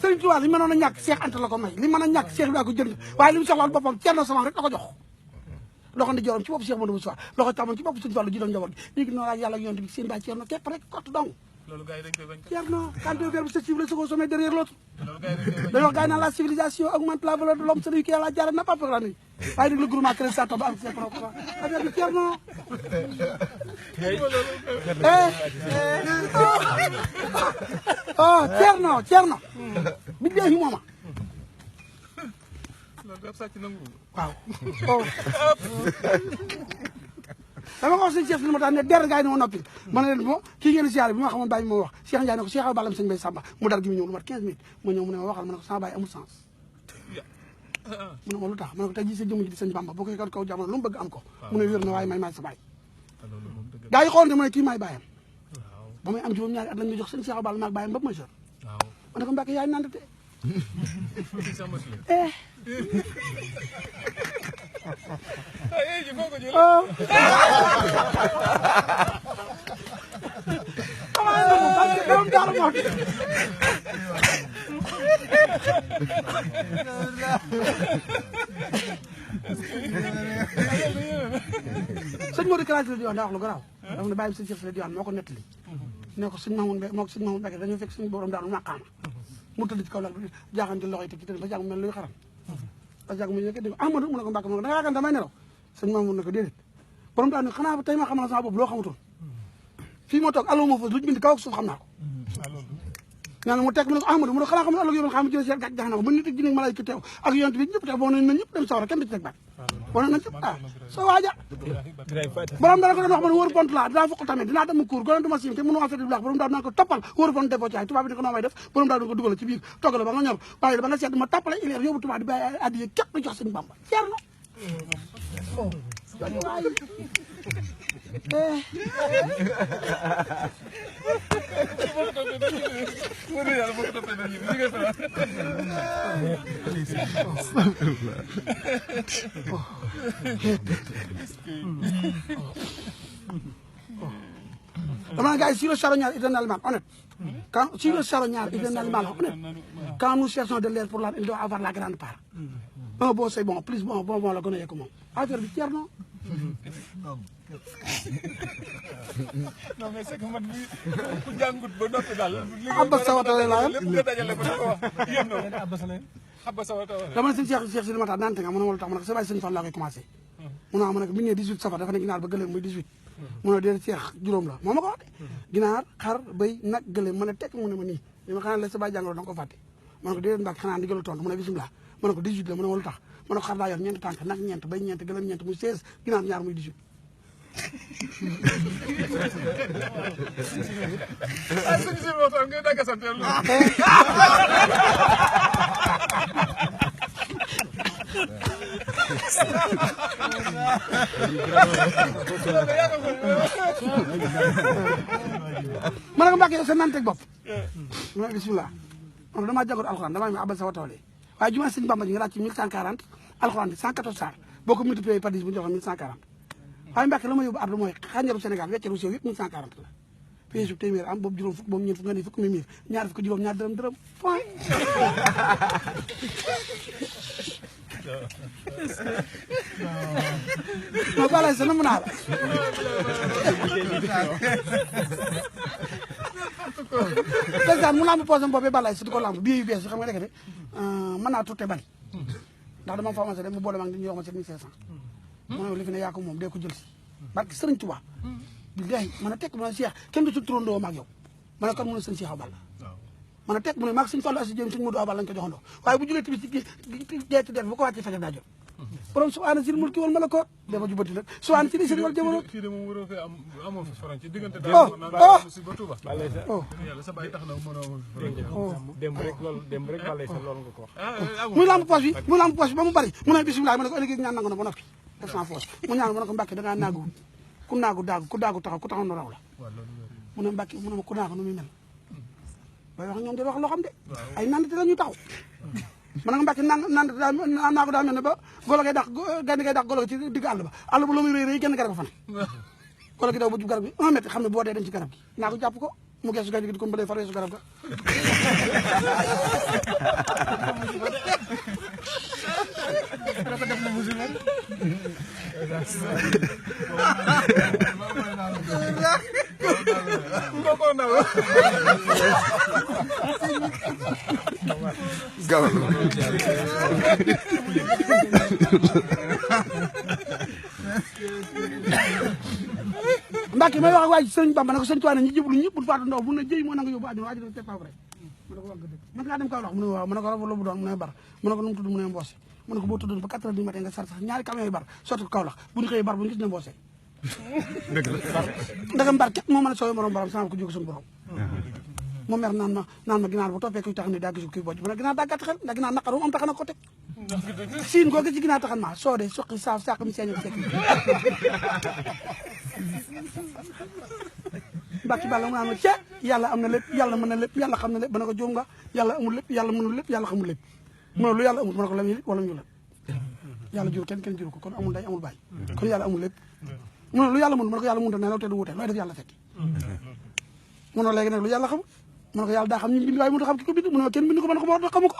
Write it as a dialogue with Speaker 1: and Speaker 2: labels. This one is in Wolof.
Speaker 1: Sëriñ Tuubaa li mënoon a ñàkk Cheikh Anta la ko may li mën a ñàkk Cheikh daa ko jënd waaye li mu soxlaal boppam Cerno Sama rek la ko jox loxo ndi jorom ci bopp Cheikh Modou Moussa loxo càmmoñ ci bopp Sëriñ Fallu ji doon njaboot gi léegi noonu ak yàlla ak yonent bi seen baay Cerno képp rek kott dong Cerno quand le verbe se civilisé au sommet derrière l'autre dañoo gars yi naan la civilisation augmente la valeur de l'homme celui qui a la jaara n'a pas peur la nuit waaye nag le groupement créateur ba am Cheikh affaire bi Cerno Cerno billahi mooma waaw dama ko wax sëñ Cheikh ma tax ne der ngaay ne ma noppi ma ne leen bo kii ngeen siyaare bi ma xamoon bàyyi bi ma wax Cheikh Ndiaye ne ko Cheikh Awa Ballam sëñ Bay Samba mu dar gi mu ñëw lu mat 15 minutes ma ñëw mu ne ma waxal ma ne ko sama bàyyi amul sens mu ne ma lu tax ma ne ko tey jii sa jëmm ji di sëñ Bamba boo koy kaw jamono lu mu bëgg am ko mu ne wér na waaye may maay sa bàyyi gaa yi xool ne mu ne kii maay bàyyam ba may am juróom-ñaari at lañ ma jox sëñ Cheikh Awa Ballam maag bàyyam ba majeur ma ne ko Mbàkke yaay nandate sëñ Modou Kalaasi la di wax daa wax lu garaaw dafa ne bàyyi sëñ Cheikh la di wax moo ko nettali ne ko sëñ Mamoun moo ko sëñ Mamoun Mbacke dañoo fekk suñu borom daanu maqaama mu tëdd ci kaw lal bi jaaxante loxo yi teg ci tëdd ba jàng mel luy xaram ba jàng mu nekk dégg Amadou mu ne ko Mbacke mu ne ko da ngaa yaakaar damay nelaw sëñ Mamoun ne ko déedéet borom daanu xanaa ba tey ma xamal sama bopp loo xamutoon fii moo toog allo moo fa lu bind kaw ak suuf xam naa ko nee na mu teg mu ne ko Amadou mu ne xanaa xam ne ëllëg yoon xam jël seet gàc jax na ko ba nit ak jinne malaayka teew ak yonent bi ñëpp teew boo ne na ñëpp dem sawara kenn du ci teg baat boo ne na ñëpp soo waaja borom dana ko doon wax ma ne wóor pont laa dinaa fokk tamit dinaa dem kuur gonen du ma sim te mënu ma fete bu baax borom daal naa ko toppal wóor pont defoo ci ay tubaab bi ne ko noo may def borom daal ko dugal ci biir toggal ba nga ñor bàyyi la ba nga seet ma tappale ileer yóbbu tubaab di bàyyi addiye képp jox sëñ Bamba Cerno dama gars yi sur le charognard est un animal honnête quand sur le charognard est un animal honnête quand nous cherchons de l'air pour l'âme il doit avoir la grande part un bon c'est bon plus bon la gën a yegg moom affaire bi Cerno
Speaker 2: non mais c'est que man bi ku jàngut ba noppi daal
Speaker 1: Abba Sawata laa yam
Speaker 2: lépp nga dajale ko ko wax yéen noonu Abba Sawata
Speaker 1: dama ne sëñ Cheikh si li ma tax nante nga mu ne ma lu tax ma ne ko sa bàyyi sëñ Fall laa koy commencé mu ne ma ne ko bi ñu nee 18 safar dafa ne ginaar ba gëléem muy 18 mu ne déedéet Cheikh juróom la moo ma ko wax de ginaar xar bëy nag gëléem ma ne tekk mu ne ma nii li ma xanaa la sa bàyyi jàngaloo da nga ko fàtte ma ne ko déedéet Mbàkke xanaa ndigalu tontu mu ne bisimilah ma ne ko 18 la mu ne ma lu tax ma ne ko xar daa yor ñeent tànk nag ñeent bëy ñeent gëléem ñeent muy 16 ginaar ñaar muy 18
Speaker 2: sëñ si waxtaan ngay dagg sant
Speaker 1: ma ne ko Mbàkke yow sa nanteeg bopp ma ne bisimilah man damaa jàngoon alxuraan damaa mi Abba Sawata waaye jumaa sëñ Bamba ji nga laaj ci 1140 alxuraan bi 114 saar boo ko multiplié par 10 bu ñu joxoon 1140 waaye Mbàkke la ma yóbbu ardu mooy xànjaru Sénégal wecceru sew yëpp 1140 la pièce bu téeméer am boobu juróom fukk boobu ñeent fukk nga ni fukk mi miir ñaar fukk juróom ñaar dërëm point non balay sa namu naa la président mu lamb posé boobee balay sa di ko lamb bii yu bees yi xam nga nekk de mën naa tutte bari ndax dama formation dem mu boole maag nit ñi wax ma 7500 mu ne li fi ne yaa ko moom dee ko jël si barke Sëriñ Tuubaa billahi man a tekk mu ne Cheikh kenn du ci turandoo maag yow ma ne kon mu ne sëñ Cheikh Awa Balla man a tekk mu ne maag sëñ Fallou Assi Dieng sëñ Modou Awa Balla lañ ko joxandoo waaye bu julee tamit ci geeti def bu ko wàccee fajar daa jot borom subhaana sil mulki wal malakoot dama jubati nag subhaana sil isri wal jabaroot
Speaker 2: fii de moom waroo fee am amoo fi faran ci diggante si ba Touba yàlla sa bàyyi tax na mënoo
Speaker 3: démb rek balay sa loolu nga ko wax
Speaker 1: muy lamb poche bi muy lamb poche bi ba mu bari mu ne bisimilah ma ne ko ëllëg ñaan nangu na ba noppi def sans force mu ñaan ma ne ko Mbàkke da ngaa naagu ku naagu daagu ku daagu taxaw ku taxaw nu raw la mu ne Mbàkke mu ne ma ku naagu nu muy mel bay wax ñoom de wax loo xam de ay nandite la ñuy taxaw ma ne ko Mbàkke nandite daa naagu daa mel ne ba golo ngay dax gaynde ngay dax golo ci digg àll ba la muy rëy rëy genn garab fa ne wala gi daw ba jub garab gi 1 mètre xam ne boo dee dem ci garab gi naa ko jàpp ko mu geesu gaynde gi di ko mbalee faree su garab ga
Speaker 2: dafa def na musul man ko na
Speaker 4: gaw
Speaker 1: Mbacke may wax ak waa ji sëriñ Bamba ne ko sëriñ Tuubaa ne ñi jublu ñëpp bu faatu ndaw bu ne jëy moo na nga yóbbu àjjana waa ji te paaw rek mu ne ko wax nga dëgg man ngaa dem Kaolack mu ne waaw mu ne ko rabu bu doon mu ne bar mu ne ko nu mu tudd mu ne Mbossé mu ne ko boo tuddoon ba 4 heures du matin nga sar sax ñaari camion yu bar sotti ko Kaolack bu ñu xëyee bar bu ñu gis ne Mbossé ndagam bar képp moo mën a sooy morom borom sama ko jóge suñu borom moom mer naan ma ginaar bu toppee kuy tax ne daa gisul kuy bojj mu ne ginaar daa gàtt xel ndax ginaar naqaru am tax na ko teg siin koo gis ci ginaar taxan ma soo de suqi saaf sàq mi seeñal sekk Mbacke Balla mu naan ma ce yàlla am na lépp yàlla mën na lépp yàlla xam na lépp ba ne ko jóom nga yàlla amul lépp yàlla mënul lépp yàlla xamul lépp mu ne lu yàlla amul mu ne ko lam yëlit wala mu yulat yàlla jur kenn juru ko kon amul day amul bàyyi kon yàlla amul lépp mu ne lu yàlla mënul mu ne ko yàlla mënut a nelaw te du wute looy def yàlla fekki mu ne léegi nag lu yàlla xamul mu ne ko yàlla daa xam ñu bind waaye mënut a xam ki ko bind mu ne ma kenn bind ko ma ne ko moo tax xamu ko